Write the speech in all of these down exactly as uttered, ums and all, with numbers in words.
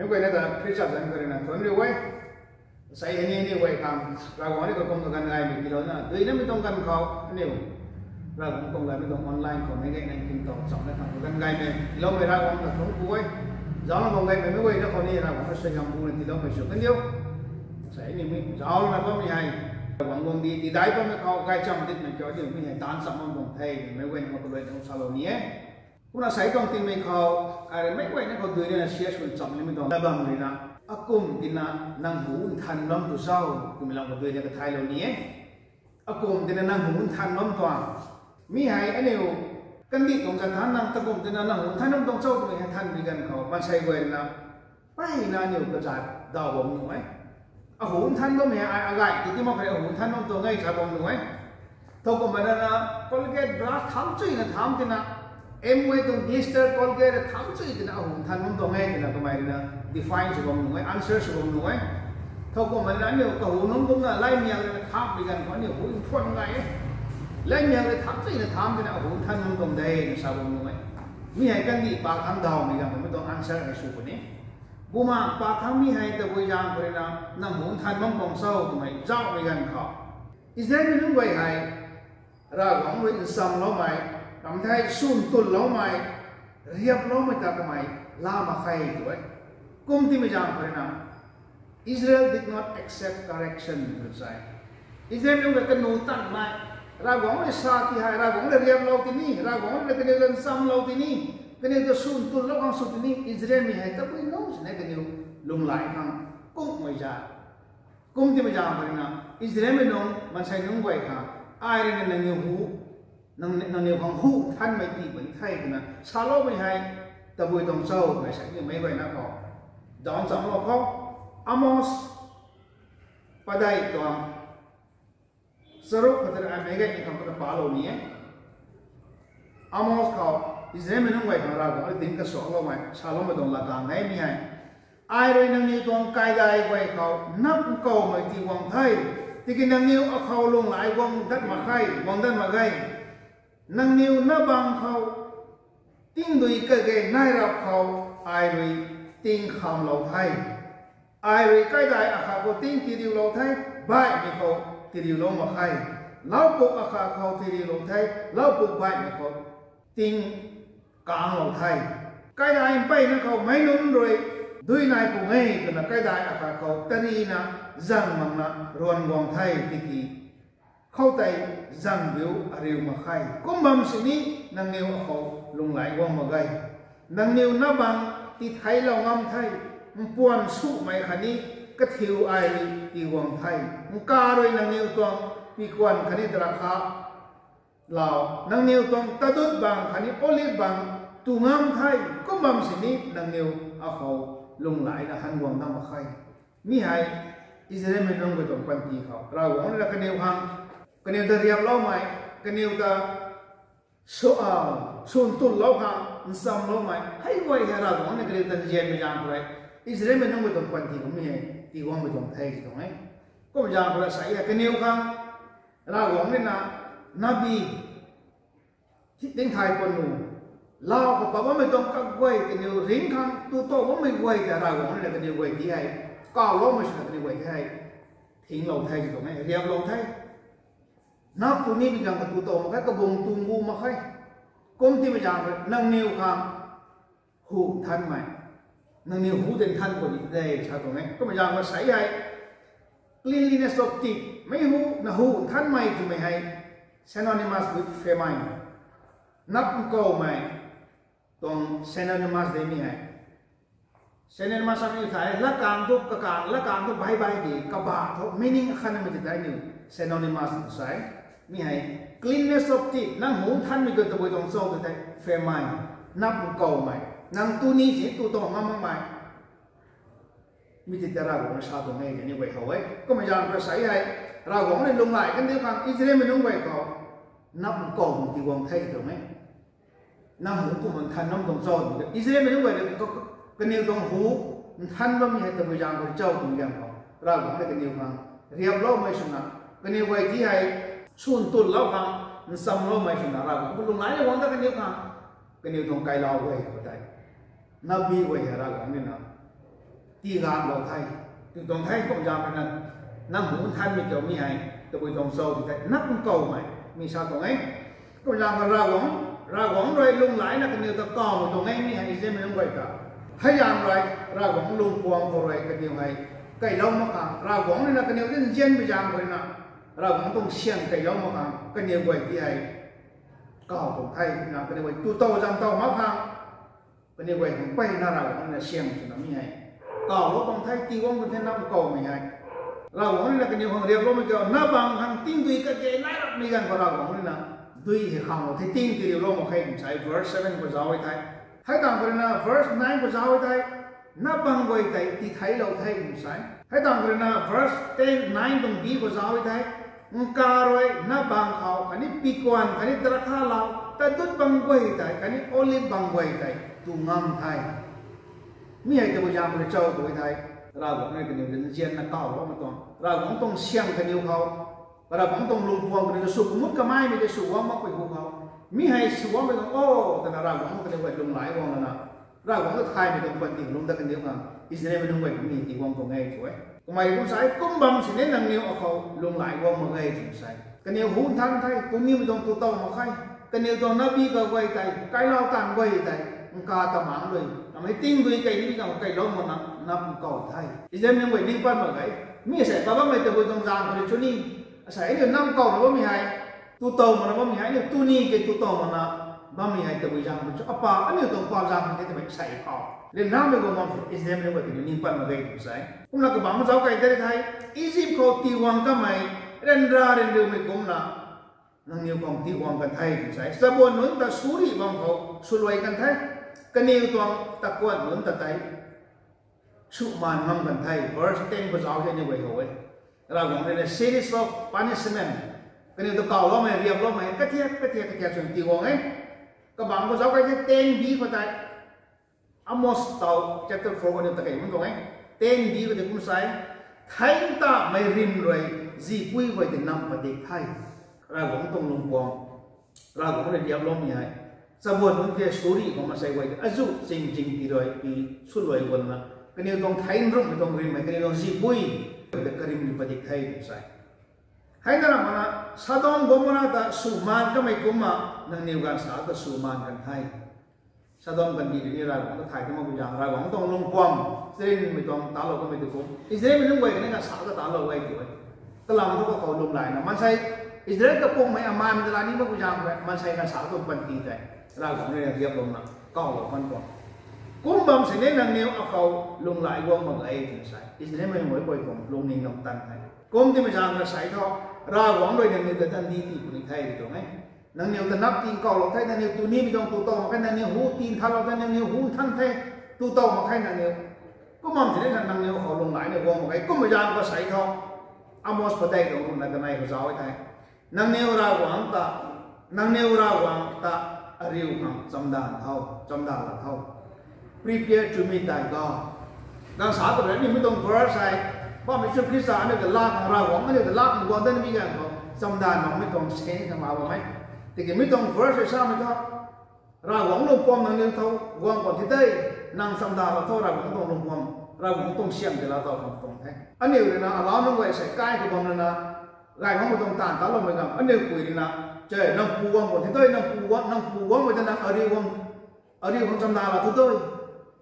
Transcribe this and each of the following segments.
Guayna ta Khrista zanc khou rui na thuanc riu e. Sai hei ni ni guay khang Ravguangc ni kakum kaganv gaymei tiilouna duinamei tuang ganv khou aniu Ravguangc tuang gaymei tuang online khou mei gayna tingtow chamna khang kaganv gaymei tiiloumei Ravguangc ta thuanc ku e. Zaucna bam gaymei mei guayna khou ni Ravguangc na suaihiam buna tiiloumei sw kan diu. Sai ni mi zaucna bammei hei Ravguangc guangcdic tidai bammei khou gaychamv ditmei kiu aniu mi hei taanc cham bam tuang the twmei guayna khou kaluai tuang salou ni e. Kumna sai tuang tingmei khou, ai rui meic guayna khou duinana share sw cham nimei tuang lat bam rui na, akum tina nang hu nthan bam tu cho twmei lam khou duina kathaylou ni e. Akum tina nang hu nthan bam tuang, mi hei aniu kandih tuang zat than nang takum tina nang hu nthan bam tuang cho twmei hei thanmei ganv khou maansei guay rui na, mpeyna aniu kazat daw bam nuh e. Ahu nthan bammei hei ai agay ti ti mak khou rui ahu nthan bam tuang e sa bam nuh e. Thowkumhmei rana Colgate brush tham chuyna tham tina, Amway tuang Blister Colgate tham chuy tina ahu nthan bam tuang e twna kamei rui na define sw bam nuh e, answer sw bam nuh e. Thowkumhmei rana aniu kahu nunc kumna laimiak rui na thammei ganv khou aniu hu nthuan gay e. Laimiak rui tham chuyna tham tina ahu nthan bam tuang de na sa bam nuh e. Mi hei kandih pak thangc dawmei ganv khou mi tuang answer hei sw puni. Bumaengh pak thangc mi hei tabui zaeng khou rui na nang hu nthan bam tuang cho twmei zauhmei ganv khou, Israelmei nunc guay hei Ravguangc rui nchamloumei, kam thei swn tunloumei, riaploumei ta kamei laa mak khe tu e. Kum timei zaeng khou rui na, Israel did not accept correction tw sa e. Israel nunc guay kanu tanmei, Ravguangc rui sa ti hei, Ravguangc rui riaplou tini, Ravguangc rui kaniw ta nchamlou tini, kaniw ta swn tunlou khang sw tini, Israelmei hei tabui nunc sini kaniw lunghlaic khang kumhmei za. Kum timei zaeng khou rui na, Israelmei nunc, maansei nunc guay khang, ai rui na nangniw hu, nang, nangniw khang hu nthanmei tii puni the twna saloumei hei tabui tuang cho twmei sa nimei guayna khou dawn chamlou khou, Amos padeih tuang charuk khat rui ai meic gay ni khang kumna palou ni e. Amos khou Israelmei nunc guay khang Ravguangc rui dinc kasuakloumei saloumei tuang latkaeng e mi hei. Ai rui nangniw tuang kaidai guay khou nap nkoumei tii guang the, tiki nangniw akhou lunghlaic guang dat mak khe, guang dat mak ge. Nangniw na bang khou tingdui kage nai rap khou ai rui ting khamlou the. Ai rui kaidai akhat khou ting tiriulou the, baihmei khou tiriulou mak khe. Laupuk akhat khou tiriulou the, laupuk baihmei khou ting kanglou the. Kaidai mpeyna khou meic nunc rui dui nai pung e twna kaidai akhat khou tarina zang makna ruan guang the tiki khoutei zangbiu ariu mak khe. Kum bam sini nangniw akhou lunghlaic guang mak ge. Nangniw na bang titheilou ngam the, mpuan sumei khatni kathiu ai rui tii guang the. Nkav rui nangniw tuang pikuan khatni drakha lau, nangniw tuang tadut bang khatni olive bang tu ngam the. Kum bam sini nangniw akhou lunghlaic na han guang na mak khe. Mi hei Israelmei nunc guay tuang panty khou Ravguangc rui na kaniw khang, kaniw ta riaploumei, kaniw ta sw, swn tunlou khang nchamloumei hei guay hei Ravguangc ni kaniw ta nzianmei zaeng khou rui Israelmei nunc guay tuang panty khou mi hei tii guangmei tuang the ti tuang e. Kum zaeng khou rui sa hei kaniw khang Ravguangc rui na nabi tingthai panu lau khou pat bammei tuang kaguay kaniw ringc khang tu tow bammei guay ta Ravguangc rui na kaniw guay ti hei kawloumei swna kaniw guay ti hei thinglou the ti tuang e, riaplou the. Nap tu nimei ganv khou tu tow mak khe, kabung tu ngu mak khe. Kum timei zaeng khou nangniw khang hu nthanmei, nangniw hu tei nthan puni de sa tuang e. Kummei zaeng khou sa hei cleanliness of teeth, meic hu na hu nthanmei twmei hei synonymous with famine, nap nkoumei tuang synonymous de mi hei. Synonymous samei thei latkaeng thu kakang, latkaeng thu baih baih di, kabah thu meaning akhatnamei ti tei aniu synonymous tw sa e. Mi hei cleanliness of teeth, nang hu nthanmei khou tabui tuang cho tw thei famine, nap nkoumei, nang tu ni si tu tow ngam makmei, mi ti tei Ravguangc rui sa tuang e kaniw guay how e. Kummei zaeng khou sa hei Ravguangc rui lunghlaic kaniw khang Israelmei nunc guay khou nap nkoumei ti guang the tuang e. Nang hu kumna nthan ngam tuang cho twmei Israelmei nunc guay rui kaniw tuang hu nthan bammei hei tabui zaeng khou cho twmei ganv khou Ravguangc rui kaniw khang riaploumei swna, kaniw guay ti hei swn tunlou khang nchamloumei swna Ravguangc khou lunghlaic na guang ta kaniw khang, kaniw tuang kailou guay khou tei nabi guay hei Ravguangc rui na tigaanv lou the. Tw tuang the, kumzaeng rui na, nang hu nthanmei kiu mi hei tabui tuang cho tw the, nap nkawmei mi sa tuang e. Kumzaeng khou Ravguangc, Ravguangc rui lunghlaic na kaniw ta kawmei tuang e mi hei Israelmei nunc guay ta. Hei zaeng rui, Ravguangc lungpuang khou rui kaniw hei keylou mak khang, Ravguangc rui na kaniw ta nzianmei zaeng khou rui na, Ravguangc tuang syang keylou mak khang kaniw guay ti hei kaw tuang the, na kaniw guay tu tow zaeng tow mak khang, kaniw guay hang peyna Ravguangc rui na syang swna mi hei kawlou tuang the, tiguang tuang the, nap nkawmei hei. Ravguangc rui na kaniw khang riaploumei kiu, na bang khang tingdui kage nai rapmei ganv khou Ravguangc rui na dui hei khanglou the, ting tiriulou mak khe twna sa e, verse seven khou zauc e the. Hei tangv khou rui na verse nine khou zauc e the, na bang guay tei titheilou the twna sa e. Hei tangv khou rui na verse ten, nine tuang B khou zauc e the, nkav rui na bang khou khatni pikuan khatni drakha lau, tadut bang guay tei khatni olive bang guay tei tu ngam the. Mi hei tabui zaeng khou rui cho tw e the, Ravguangc rui kaniw ta nzianna kawloumei tuang, Ravguangc tuang syang kaniw khou, Ravguangc tuang lungpuang kaniw ta sw kumut kameimei tei sw guang makpui hu khou, mi hei sw guangmei tuang o twna Ravguangc kaniw guay lunghlaic guang lana, Ravguangc ta thaymei tuang panty lungc ta kaniw khang Israelmei nunc guay mi tiguang tuang e tw e. Kamei kum sa e, kum bam sini nangniw akhou lunghlaic guang mak ge twna sa e. Kaniw hu nthan the, tu nimei tuang tu tow mak khe. Kaniw tuang nabi kaguay tei, kailau taanv guay tei, nkav ta mang rui, kamei tingdui kei ni khang keylou makna nap nkaw the. Israelmei nunc guay ning pat mak ge. Mi sei pa bammei tabui tuang zaeng khou rui chu ni, asei aniu nap nkawna bammei hei, tu tow makna bammei hei, aniu tu ni ke tu tow makna bammei hei tabui zaeng khou rui chu, apa aniu tuang pa zaeng khou ni twmei sei khou ryanramei guang bam sini Israelmei nunc guay kaniw ning pat mak ge twna sa e. Kumna kabangc zauc kei tei the, Egypt khou tiguang kamei ryanra ryanriumei kumna nangniw khang tiguang kan the twna sa e. Chabuan nunc ta suri bam khou swluai kan the, kaniw tuang takuan nunc ta tei sw maan ngam kan the. Verse ten khou zauc the, aniu guay how e. Ravguangc rui na series of punishment, kaniw ta kawloumei, riaploumei kathiak kathiak kathiak swna tiguang e. Kabangc khou zauc kei the, ten B khou tei, Amos tau chapter four khou aniu ta kei bam tuang e. Ten B khou tei kum sa e, thei ntamei rim rui zipui guay tei nam padik the. Ravguangc tuang lungpuang, Ravguangc rui riaploumei hei, chabuan nunc the suri khou maansei guay tei azuh ching ching pi rui pi swluai guangna, kaniw tuang thei nrumhmei tuang rim hei kaniw tuang zipui guay tei karim rui padik the twna sa e. Hei na ramh makna Sodom Gomorrah ta sw maan kamei kumna nangniw ganv sa ta sw maan kan the. Sodom kandih rui ni Ravguangc ta thay ta makpui zaeng, Ravguangc tuang lungpuang, Israelmei tuang talou kamei tei kum, Israelmei nunc guay kani ganv sa ta talou e tw e. Kalam thu kakhou lunghlaic na maansei, Israel kapwmmei amaanmei ta la ni makpui zaeng khou maansei ganv sa tuang panty tei Ravguangc rui riaplouna kawlou kan tuang. Kum bam sini nangniw akhou lunghlaic guang mak ge twna sa e. Israelmei nunc guay kuay tuang lungning nam tan the. Kum timei zaeng rui sa e thu, Ravguangc rui nangniw ta tandi tii puni the tw tuang e. Nangniw ta nap tii nkawlou the, nangniw tu nimei tuang tu tow mak khe, nangniw hu tii nthanlou the, nangniw hu nthan the, tu tow mak khe nangniw. Kum bam sini nangniw khou lunghlaic na guang mak ge. Kummei zaeng khou sa e thu, Amos padeih tuang ruhna kanei khou zauc e the. Nangniw Ravguangc ta, nangniw Ravguangc ta ariu khang chamdan tho, chamdan la tho. Prepare to meet thy God. Ganv sa ta rui ni mi tuang verse hei, bammei Jisu Khrista aniu ta laa khang, Ravguangc aniu ta laa khang guang dat nimei ganv khou chamdan makmei tuang sense khang la bam e. Tiki mi tuang verse hei samei thu, Ravguangc lungpuang nangniw tho guang khwan ti tei, nang chamdan la tho, Ravguangc tuang lungpuang, Ravguangc tuang syang tei la tho khang tuang the. Aniu rui na alau nunc guay sei kai khou bam rui na, gay makmei tuang taanv taloumei ganv aniu pui rui na, che, nang pu guang khwan ti tei, nang pu guang, nang pu guangmei ta nang ariu khang, ariu khang chamdan la tu tei,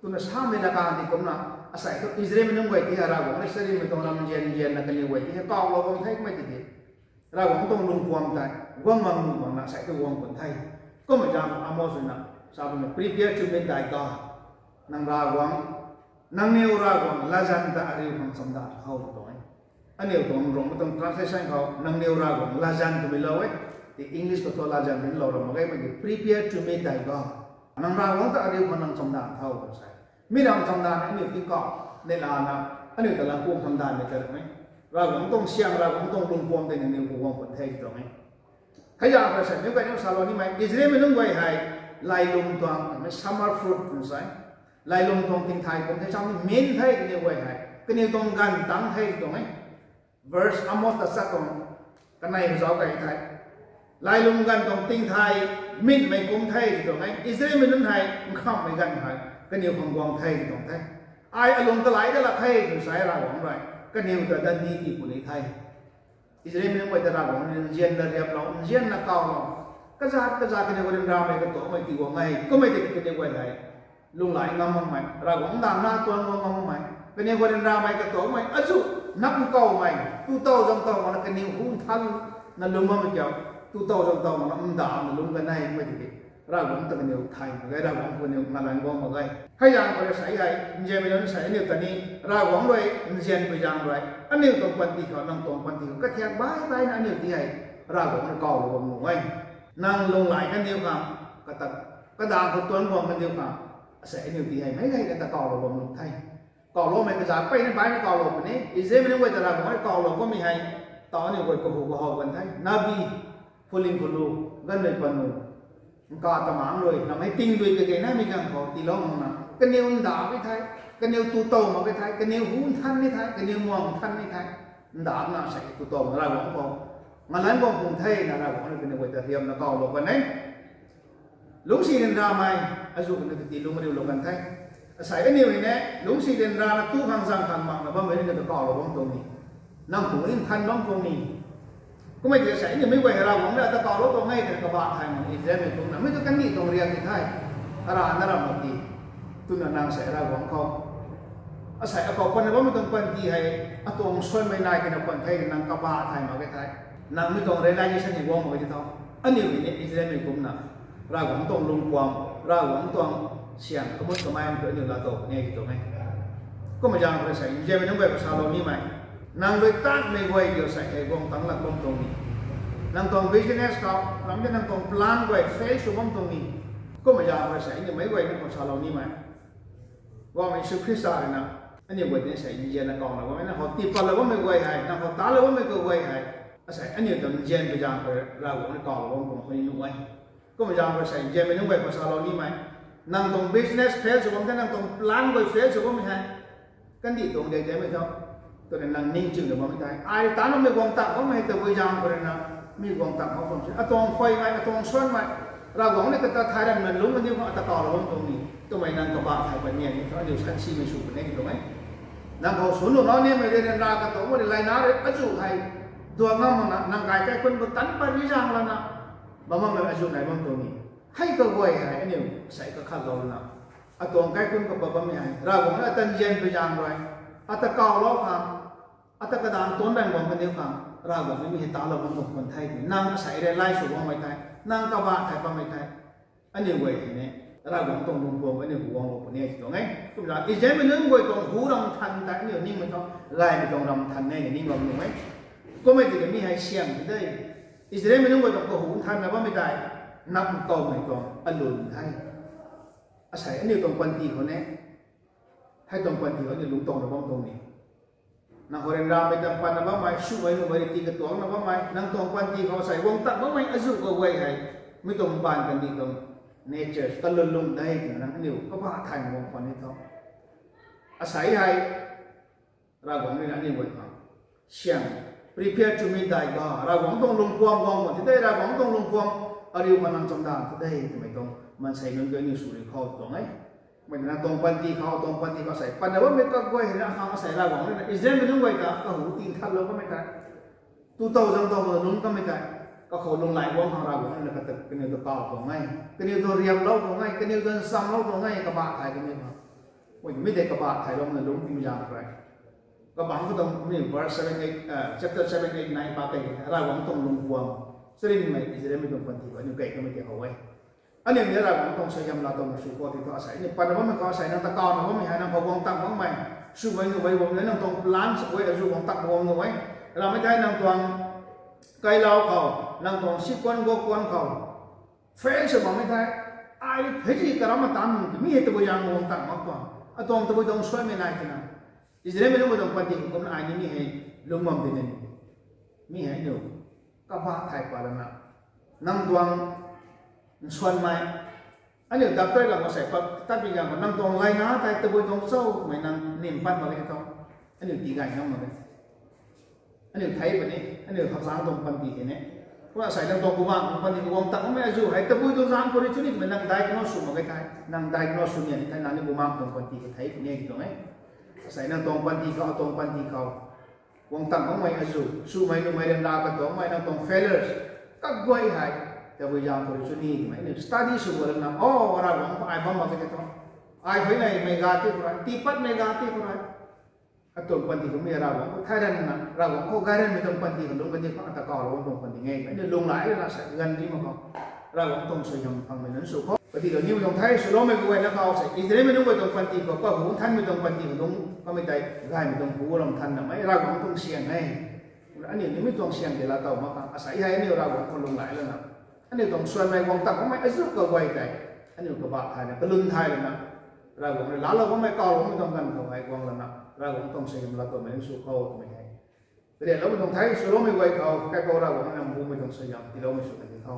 twna samei na kan ti kumna, asei thu Israelmei nunc guay ti hei Ravguangc rui sarimei tuang lam nzian nzianna kaniw guay ti hei kawlou bam the kumei tiki, Ravguangc tuang lungpuang tei guang mang nuh makna asei thu guang khwan the. Kummei zaeng Amos rui na sa bam e, prepare to meet thy God. Nang Ravguangc, nangniw Ravguangc latzan ta ariu khang chamdan tho tw tuang e. Aniu tuang Ruangmei tuang translation khou nangniw Ravguangc latzan twmei lou e. Ti English khou thu latzan twmei lou ram mak ge, mei ti prepare to meet thy God. Nang Ravguangc ta ariu khang nang chamdan tho tw sa e. Mi ram chamdan aniu tingkauh neih lana, aniu ta lam kuang chamdanmei ta ram e. Ravguangc tuang syang, Ravguangc tuang lungpuang tei nangniw khou guang khwan the tw tuang e. Hei zaeng khou sei niw kai niw salou nimei, Israelmei nunc guay hei lailung tuang, summer fruit twna sa e. Lailung tuang tingthai kum the, sam ni min the kaniw guay hei, kaniw tuang ganv tangc the tw tuang e. Verse Amos ta chat tuang kanei khou zauc kei the. Lailung ganv tuang tingthai minmei kum the tw tuang e. Israelmei nunc hei nkhamhmei ganv hei kaniw khang guang the tw tuang the. Ai alung kalai da lak khe tw sa e Ravguangc rui. Kaniw ta dandi ti puni the. Israelmei nunc guay ta Ravguangc nzianna riaplou, nzianna kawlou. Kazat kazat kaniw khou ryanramei katuakmei ti guang e. Kummei tiki kaniw guay hei lunglai ngam makmei, Ravguangc dangna tuang guang ngam makmei, kaniw khou ryanramei katuakmei, azu nap nkawmei, tu tow zang tow makna kaniw hu nthanna lung bammei kiu, tu tow zang tow makna ndauhna lung kan e. Kummei tiki Ravguangc ta kaniw thay mak ge, Ravguangc khou kaniw ngalan guang mak ge. Hei zaeng khou rui sa hei, nzianmei nunc sa aniu ta ni, Ravguangc rui nzianpui zaeng rui aniu tuang panty khou, nang tuang panty khou kathiak baih baihna aniu ti hei Ravguangc rui kawlou bam nuh e. Nang lunglai kaniw khang, kata, kadang khou tuang guang kaniw khang, asei aniu ti hei meic gayna ta kawlou bam nuh the. Kawloumei kazat peyna baihna kawlou puni, Israelmei nunc guay ta Ravguangc rui kawlou bammei hei, taw aniu guay kahu kahow kan the, nabi, phuling khulu, ganvmei panu, nka tamangc rui, namei tingdui kage namei ganv khou tiilou makna kaniw ndauh e the, kaniw tu tow mak e the, kaniw hu nthan ni the, kaniw muang nthan ni the, ndauhna sei tu tow mak Ravguangc khou ngalan guang pung the na Ravguangc rui kaniw guay ta riamna kawlou kan e. Lungcsi ryanramei, azu kaniw ta tii lung riulou kan the. Asei aniu hei ne, lungcsi ryanrana tu khang zang khang makna bammei ni ta kawlou bam tuang ni, nang hu ni nthan bam tuang ni. Kummei tiki asei aniu meic guay hei Ravguangc rui ata kawlou tuang e twna kabah thay mak Israelmei kumna, mei tu kandih tuang riak ti the, arana ram mak ti, twna nang sei Ravguangc khou, asei akhou panna bammei tuang panty hei, atuang suanmei nai tina pan the nang kabah thay mak e the. Nang mei tuang realization ni guang mak e ti tho. Aniu hei ni Israelmei kumna, Ravguangc tuang lungpuam, Ravguangc tuang siang kamut kamei tu aniu laa tow puni e ti tuang e. Kummei zaeng khou rui sei nzianmei nunc guay khou salou nimei, nang rui tanmei guay kiu sei hei guang tang lak bam tuang ni, nang tuang business khou ram de nang tuang plan guay fail sw bam tuang ni. Kummei zaeng khou rui sei aniu meic guay nunc khou salou nimei, Ravguangc Jisu Khrista rui na, aniu guay ni sei nzianna kawna bammei, nang khou tiipatlou bammei guay hei, nang khou talou bammei kaguay hei, asei aniu tuang nzianpui zaeng khou Ravguangc rui kawlou bam tuang khou ni nuh e. Kummei zaeng khou sei nzianmei nunc guay khou salou nimei, nang tuang business fail sw bam the, nang tuang plan guay fail sw bammei hei, kandih tuang de temei tho, twna nang ningchingna bammei tei, ai tanmei guang tak bammei tabui zaeng khou rui na, mi guang tak mak bam se, atuang khuaymei, atuang suanmei, Ravguangc ni kata thay ranmei lungc kaniw khang ata kawlou bam tuang ni twmei nang kabah thay pat ni ni tho, aniu sansimei sw puni e ti tuang e. Nang khou sw nuh nau nimei ryanra katuang rui laina rui azu hei duang ngam makna nang kai kaikhunc khou tan pat ri zaeng lana, bam makmei azu nai bam tuang ni, hei kaguay hei aniu sei kakhatlou lana, atuang kaikhunc khou pat bammei hei Ravguangc rui ata nzianpui zaeng rui, ata kawlou khang, ata kadang tuanc bang guang kaniw khang Ravguangc ni mi hei talou bam tuang khwan the ni, nang asei realize sw guangmei the, nang kabah thay bammei the. Aniu guay hei ni, Ravguangc tuang lungpuam aniu khou guanglou puni e ti tuang e. Kumna Israelmei nunc guay tuang hu ram nthan tei aniu ningmei tuang, gaymei tuang ram nthan e ni ning bam nuh e. Kummei tiki mi hei siang ti de, Israelmei nunc guay tuang kahu nthanna bammei tei, nap nkawmei tuang alun the. Asei aniu tuang panty khou ne, hei tuang panty khou aniu lungc tangna bam tuang ni, nang khou ryanramei ta panna bammei, swmei nuhmei rui tii katuangna bammei, nang tuang panty khou asei guang tak bammei azu kaguay hei, mi tuang mbaanv kandih tuang nature kalun lung de twna nang aniu kabah thay mak guang khwan ni tho. Asei hei Ravguangc rui na aniu guay khang siang, prepare to meet thy God, Ravguangc tuang lungpuam guang khwan ti de, Ravguangc tuang lungpuam ariu khou nang chamdan ta de twmei tuang maansei nunc tu aniu sw ri khou tuang e. Mei na tuang panty khou, tuang panty khou asei panna bammei kaguay hei na khang asei Ravguangc rui na Israelmei nunc guay ta kahu tii nthanlou bammei tei, tu tow zang tow makna lungc kamei tei, kakhou lunglai guang khang Ravguangc rui na kata kaniw ta taw tuang e, kaniw ta riamlou tuang e, kaniw ta nchamlou tuang e, kabah thay kaniw khang. Mei mi tei kabah thaylou na lungc timei zaeng khou rui, kabangc khou tuang mi verse seven, eight, chapter seven, eight, nine pa kei Ravguangc tuang lungpuam, charynmei Israelmei tuang panty khou aniu kei kamei tei how e. Aniu ni Ravguangc tuang suaihiam laa tuang sw khou ti thu asei aniu panna bammei khou asei nang ta kawna bammei hei nang khou guang tak makmei, swmei nuhmei bam ni nang tuang plan sw e, azu guang tak guang nuh e. Ramei thei nang tuang kailou khou, nang tuang sikuan guakuan khou fail sw bammei thei, ai hei karam atan ti mi hei tabui zaeng guang tak mak tuang, atuang tabui tuang suanmei nai tina, Israelmei nunc guay tuang panty khou kumna ai ni mi hei lungc bam ti ni, mi hei aniu kabah thay pat lana, nang tuang nsuanmei, aniu doctor ganv khou sei pat tat bi ganv khou nang tuang laina tei tabui tuang cho twmei nang nim pat mak ge tho, aniu tii gay ngam mak ge. Aniu thei puni, aniu khapchang tuang panty hei ne, kumna sei nang tuang bumaeng tuang panty khou guang tak makmei azu hei tabui tuang zaeng khou rui chu ni twmei nang diagnose sw mak ge thei, nang diagnose sw nian thei nang ni bumaeng tuang panty hei thei puni e ti tuang e. Asei nang tuang panty khou, atuang panty khou, guang tang makmei azuh swmei nuhmei ryanra katuangmei nang tuang failures kaguay hei, tabui zaeng khou rui chu ni twmei aniu study sw guay lana, o, Ravguangc khou ai bam mak ke thu, ai huayney mei ga ti khou rui, tiipatmei ga ti khou rui, atuang panty khou mi Ravguangc khou thay ranna, Ravguangc khou gay ranmei tuang panty khou lungc ka di khou, ata kaw Ravguangc tuang panty nge, aniu lunghlaic lana sa ganv ri mak khou, Ravguangc tuang suaihiam phangmei nunc sw khou, kati ta nimei tuang the swloumei guayna khou sei Israelmei nunc guay tuang panty khou, Pu Nthanmei tuang panty khou lungc kamei tei, gaymei tuang pu lam than namei Ravguangc tuang syang e. Aniu nimei tuang syang tei laa tow mak khang, asei hei aniu Ravguangc khou lunghlaic lana, aniu tuang suanmei guang tang makmei azuh kaguay tei, aniu kabah thayna, kalun thay lana, Ravguangc rui laalou bammei kawloumei tuang ganv khou hei guang lana, Ravguangc tuang suaihiam laa towmei nunc sw khou twmei hei, karianloumei tuang the swloumei guay khou, kaipouc Ravguangc nang bumei tuang suaihiam tiiloumei sw kan di tho.